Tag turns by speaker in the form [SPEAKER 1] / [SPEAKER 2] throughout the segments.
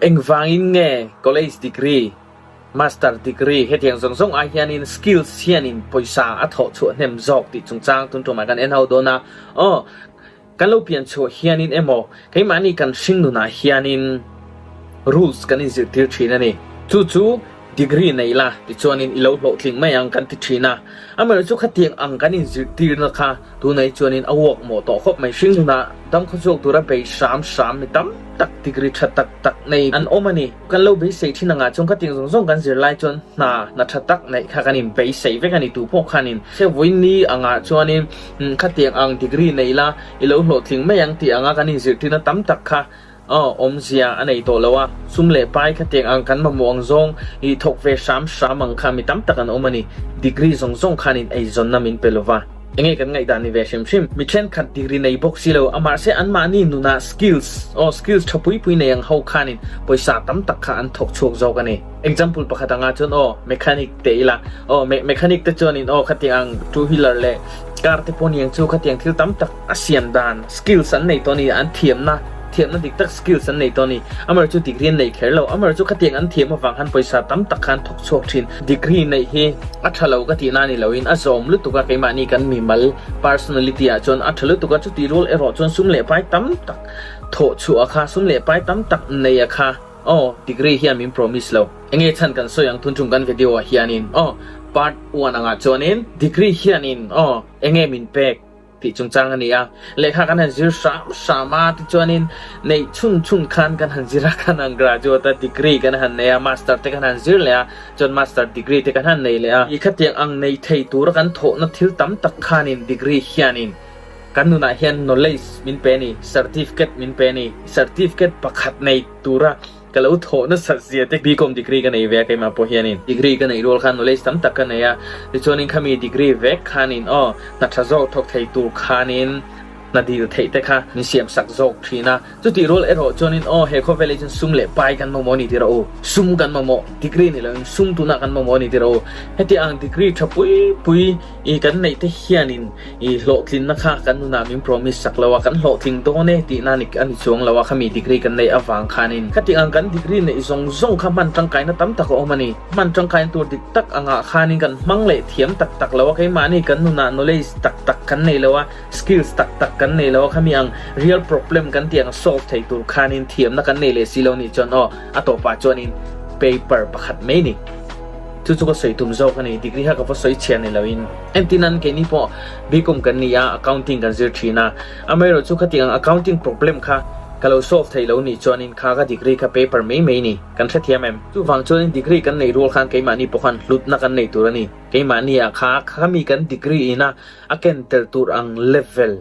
[SPEAKER 1] Engvangin nge college degree, master degree hetiang zawng zawng ai hianin skills hianin pawisa a thawh chhuah hnem zawk tih chungchang tun tumah kan en ho dawn a. Aw, kan lo pian chhuah hianin emaw keimahni kan hring nunah hianin rules kan inzirtir thin a ni. Chu chu Degree nei la tichuanin i lo hlawhtling mai ang kan ti thin a, amaherawhchu khatiang ang kan inzirtirna kha tunai chuanin a uak mawh tawh khawp mai. Hringnunah damkhawchhuak tura bei hram hram mi tam tak degree tha tak tak nei an awm a ni. Kan lo beisei thin angah chuan khatiang zawng zawng kan zir lai chuan hna hna tha tak neih kha kan inbeisei vek a ni tu pawh khanin. Vawiin angah chuanin khatiang ang degree nei la i lo hlawhtling mai ang tih anga kan inzirtirna tam tak kha Aw, awmzia a nei tawh lo a, sum leh pai kha tiang ang kan mamawh ang zawng i thawk ve hram hram ang kha mi tam tak an awm a ni. Degree zawng zawng khanin eizawnna min pe lova. Enge kan ngaihdan ni ve hrim hrim. Mi thenkhat degree nei bawk si lo, amahse anmahni nunah skills, aw skills tha pui pui nei ang ho khanin pawisa tam tak kha an thawk chhuak zawk a ni. Example pakhat anga chuan aw, mechanic te ila, aw mechanic te chuanin aw khatiang ang two wheeler leh car te pawh niang chu khatiang thil tam tak, A siam dan, skills an nei tawh a ni, an thiamna, thiamna dik tak skills an nei tawh a ni. Amaherawhchu degree an nei kher lo, amaherawhchu khatiang an thiam avang khan pawisa tam tak khan thawk chhuak thin. Degree neih hi a tha lo ka tihna a ni loin a zawm lutuk a, keimahni kan mimal, personality, ah chuan a tha lutuk a, chutih rual erawh chuan sum leh pai tam tak thawh chhuah a kha, sum leh pai tam tak nei a kha, aw, degree hian min promise lo. Enge chhan kan sawi ang thun chung kan video ah hianin, aw, part one angah chuanin degree hianin, aw, enge min pek? Tih chungchang a ni a, lehkha kan han zir hram hram a, tichuanin neih chhun chhun khan kan han zir a, kan han graduate a, degree kan han nei a, master te kan han zir leh a, chuan master degree te kan han nei leh a, i khatiang ang nei thei tura kan thawhna thil tam tak khanin degree hianin kan nunah hian knowledge min pe a ni, certificate min pe a ni, certificate pakhat nei tura Ka lo thawh nasat zia te BCom degree ka nei ve a keimah pawh hianin degree ka neih rual khan knowledge tam tak ka nei a, tichuanin khami degree vek khanin aw hna tha zawk thawk thei tur khanin hna dil theih te kha min siam sak zawk thin a, chutih rual erawh chuanin aw he khawvel hi chuan sum leh pai kan mamawh a ni tir a u, sum kan mamawh degree ni loin sum tunah kan mamawh a ni tir a u, heti ang degree tha pui pui I kan neih te hianin i hlawhtlinna kha kan nunah min promise sak lo a, kan hlawhtling dawn e tihna ni a ni chuang lo a, khami degree kan neih avang khanin khati ang kan degree neih zawng zawng kha hman tangkaina tam tak a awm a ni. Hman tangkaina tur dik tak angah khanin kan hmang leh thiam tak tak lo a, keimahni kan nunah knowledge tak tak kan nei lo a, skills tak tak kan nei lo a, khami ang real problem kan tih ang solve thei tur khanin thiamna kan nei leh si lo nih chuan aw a tawpah chuanin paper pakhat mai ni. Chu chu ka sawi tum zawk a ni, degree kha ka va sawi chhiar ni loin. Entin keini pawh BCom kan ni a, accounting kan zir thin a. Amaherawh chu khati ang accounting problem kha ka lo solve thei lo nih chuanin kha ka degree kha paper mai mai ni, kan hrethiam em? Chuvang chuanin degree kan neih rual khan keimahni pawh khan hlutna kan nei tur a ni. Keimahni ah kha khami kan degree ina a ken tel tur ang level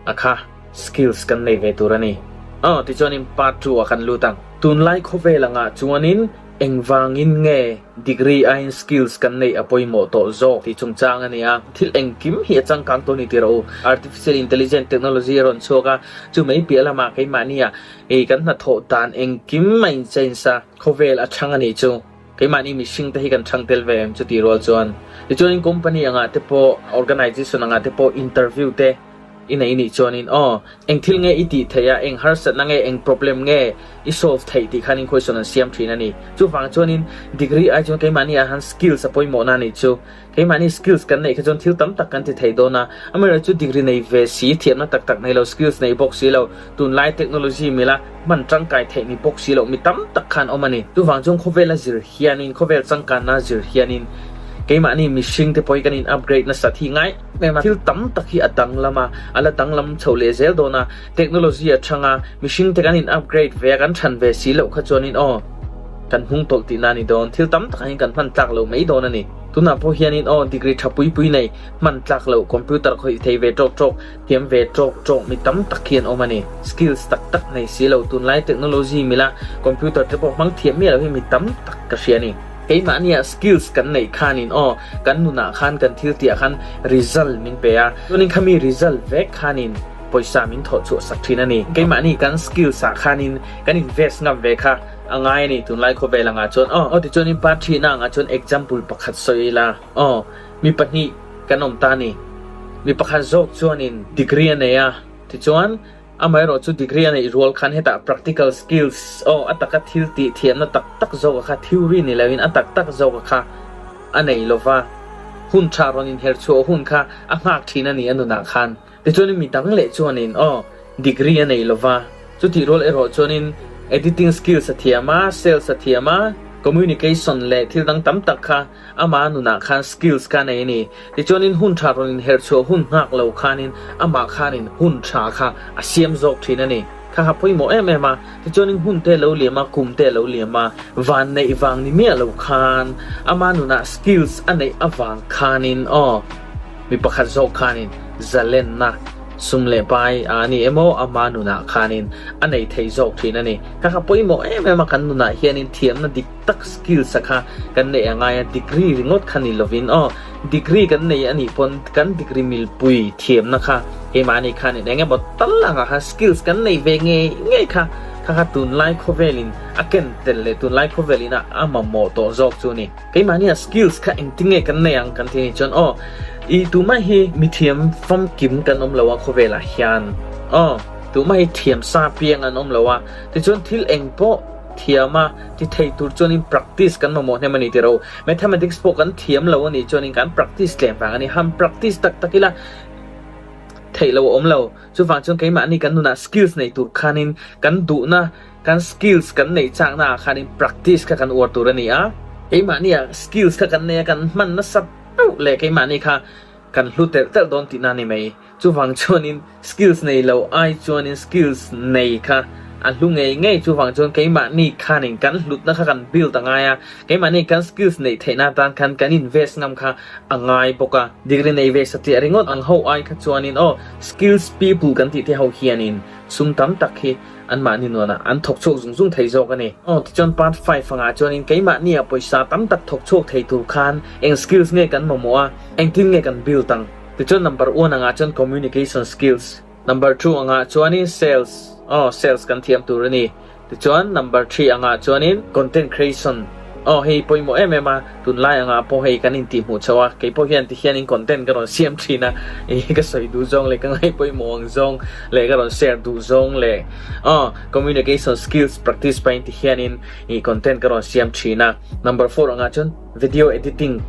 [SPEAKER 1] a kha skills kan nei ve tur a ni. Aw tichuanin part 2 ah kan lut ang. Tunlai khawvel angah chuanin Engvangin nge degree aiin skills kan neih a pawimawh tawh zawk tih chungchang a ni a, thil engkim hi a changkang tawh a ni tirh u. Artificial intelligence technology a rawn chhuak a, chu mai piah lamah keimahnia ei kan hnathawh dan engkim a in change a, khawvel a chhang a nih chu. Keimahni mihring te hi kan chhang tel ve em chutih rual chuan. Tichuanin company angah te pawh, organization angah te pawh interview te, I nei nih chuanin aw, eng thil nge i tih theih a, eng harsatna nge, eng problem nge i solve theih tih khanin question an siam thin a ni. Chuvang chuanin degree ai chuan keimahni ah han skills a pawimawhna a nih chu. Keimahni skills kan neih kha chuan thil tam tak kan ti thei dawn a, amaherawhchu degree nei ve si, thiamna tak tak nei lo, skills nei bawk si lo, tunlai technology mila hman tangkai theih ni bawk si loh mi tam tak khan awm a ni. Chuvang chuan khawvela zir hianin, khawvel changkanna zir hianin keimahni mihring te pawh hi kan in upgrade nasat hi ngai. Hmel thil tam tak hi a danglam a, a la danglam chho leh zel dawn a, technology a chhang a, mihring te kan in upgrade ve a, kan chhan ve si loh kha chuanin aw, kan hmung tawlh tihna a ni dawn, thil tam takah hian kan hman tlak lo mai dawn a ni. Tunah pawh hianin aw, degree tha pui pui nei, hman tlak loh, computer khawih thei ve tawk tawk, thiam ve tawk tawk mi tam tak hi an awm a ni. Skills tak tak nei si lo, tunlai technology mila computer te pawh hmang thiam miah lo hi mi tam tak ka hria a ni. Keimahnia skills kan neih khanin aw, kan nunah khan kan thil tihah khan result min pe a, chuanin khami result vek khanin pawisa min thawh chhuah sak thin a ni. Keimahni kan skills ah khanin kan invest ngam ve kha a ngai a ni tunlai khawvel angah chuan aw. Aw tichuanin part thihna angah chuan example pakhat sawi ila aw, mi pahnih kan awm ta a ni. Mi pakhat zawk chuanin degree a nei a, tichuan. Amaherawh chu degree a neih rual khan hetah practical skills aw a taka thil tih thiamna tak tak zawka kha theory ni loin a tak tak zawka kha a nei lova, hun tha rawn inher chhuah hun kha a nghak thin a ni a nunah khan. Tichuanin mi dang leh chuanin aw degree a nei lova, chutih rual erawh chuanin editing skills a thiam a, sales a thiam a, communication leh thil dang tam tak kha Ama nunah khan skills ka nei a ni. Tichuanin hun tha rawn inherh chhuah hun nghak lo khanin amah khanin hun tha kha a siam zawk thin a ni. Kha kha pawimawh em em a. Tichuanin hun te lo liam a, kum te lo liam a, van neih vang ni miah lo khan ama nunah skills a neih avang khanin aw mi pakhat zawk khanin zalenna sum leh pai a ni emaw ama nunah khanin a nei thei zawk thin a ni. Kha kha pawimawh em em a kan nunah hianin thiamna dik tak skills a kha kan neih a ngai a, degree ringawt kha ni lovin aw, degree kan nei a nih pawn kan degree milpui thiamna kha keimahni khanin eng emaw tal anga khan skills kan nei ve ngei ngei kha kha kha tunlai khawvelin a ken tel leh tunlai khawvelin a a mamawh tawh zawk chu a ni. Keimahnia skills kha engtin nge kan nei ang kan ti nih chuan aw, i tumah hi mithiam famkim kan awm lo a khawvelah hian aw, tumah hi thiam sa piang an awm lo a, tichuan thil eng pawh thiam a, Ti thei tur chuanin practice kan mamawh hnem a ni tiro. Mathematics pawh kan thiam lo a nih chuanin kan practice tlem vang a ni. Han practice tak tak ila theih lo a awm lo. Chuvang chuan keimahni kan nunah skills nei tur khanin kan duhna, kan skills kan neih chakna ah khanin practice kha kan uar tur a ni a. Keimahni ah skills kha kan nei a, kan hman nasa deuh leh keimahni kha kan hlu telh telh dawn tihna a ni mai. Chuvang chuanin skills nei lo ai chuanin skills nei kha a hlu ngei ngei. Chuvang chuan keimahni khanin kan hlutna kha kan build a ngai a, keimahni kan skills neih theihna atan khan kan invest ngam kha a ngai bawk a. Degree nei ve satliah ringawt ang ho ai kha chuanin aw skills people kan tih te ho hianin sum tam tak hi anmahni nuanah an thawk chhuak zung zung thei zawk a ni. Aw tichuan part 5 angah chuanin keimahni ah pawisa tam tak thawk chhuak thei tur khan eng skills nge kan mamawh a, engtin nge kan build ang? Tichuan number one angah chuan communication skills, number two angah chuanin sales, aw sales kan thiam tur a ni. Tichuan number three angah chuanin content creation, aw hei pawimawh em em a, tunlai angah pawh hei kan intihhmuh chho a, kei pawh hian tihianin content ka rawn siam thin a, ih ka sawi duh zawng leh ka ngaih pawimawh ang zawng leh ka rawn share duh zawng leh aw communication skills practice pahin tihianin ih content ka rawn siam thin a. Number four angah chuan Video editing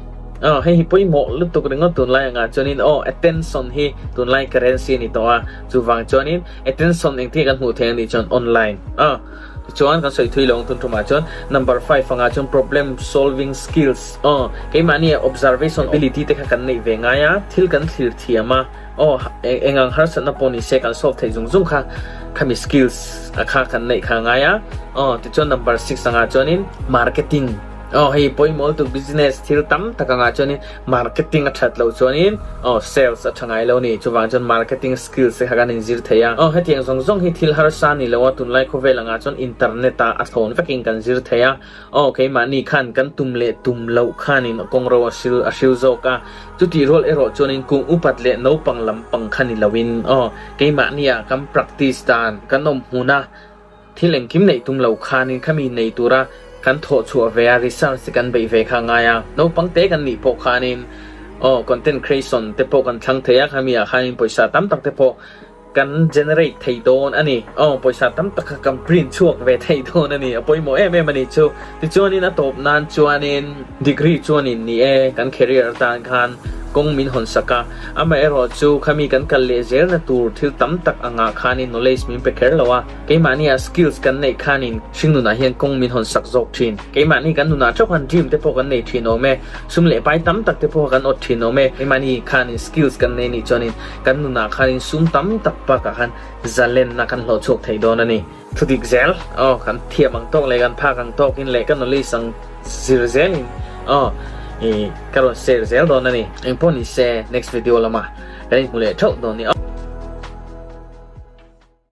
[SPEAKER 1] aw hei hi pawimawh lutuk ringawt tunlai angah chuanin aw attention hi tunlai currency a ni tawh a, chuvang chuanin attention engtin kan hmuh theih anih chuan online aw tichuan kan sawi thui lo ang tun tumah chuan number 5 angah chuan problem solving skills aw keimahni observation ability te kha kan neih ve ngai a, thil kan thlir thiam a aw eng ang harsatna pawh ni se kan solve theih zung zung kha khami skills a kha kan neih kha ngai a aw tichuan number 6 angah chuanin marketing. Aw hei pawimawh lutuk business thil tam tak angah chuanin marketing a that loh chuanin aw sales a tha ngai lo ni chuvang chuan marketing skills te kha kan inzir thei a aw hetiang zawng zawng hi thil harsa ni lo a tunlai khawvel angah chuan internet ah a thlawn vekin kan zir thei a aw keimahni khan kan tum leh tum loh khanin kawngro a hril a hril zawk a chutih rual erawh chuanin kum upat leh naupang lampang kha ni loin aw keimahni ah kan practice dan kan awm hmun a Thil engkim neih tum lo khanin khami nei tura kan thawh chhuah ve a, research te kan beih ve kha a ngai a. Naupang te kan nih pawh khanin aw content creation te pawh kan thlang thei a, khami ah khanin pawisa tam tak te pawh kan generate thei dawn a ni. Aw pawisa tam tak kha kan print chhuak ve thei dawn a ni. A pawimawh em em a ni chu. Tichuanin a tawp nan chuanin degree chuanin ni e kan career atan khan kawng min hawn sak a, amaherawh chu khami kan kal leh zelna tur thil tam tak angah khanin knowledge min pe kher lo a, keimahni ah skills kan neih khanin hringnunah hian kawng min hawn sak zawk thin. Keimahni kan nunah theuh khan dream te pawh kan nei thin awm e, sum leh pai tam tak te pawh kan awt thin awm e, keimahni khanin skills kan nei nih chuanin kan nunah khanin sum tam tak bakah khan zalenna kan hlawh chhuak thei dawn a ni. Thu dik zel aw kan thiam ang tawk leh kan phak ang tawkin leh ka knowledge ang zir zelin aw i ka rawn share zel dawn a ni. Engpawh ni se next video lamah kan inhmu leh theuh dawn ni aw.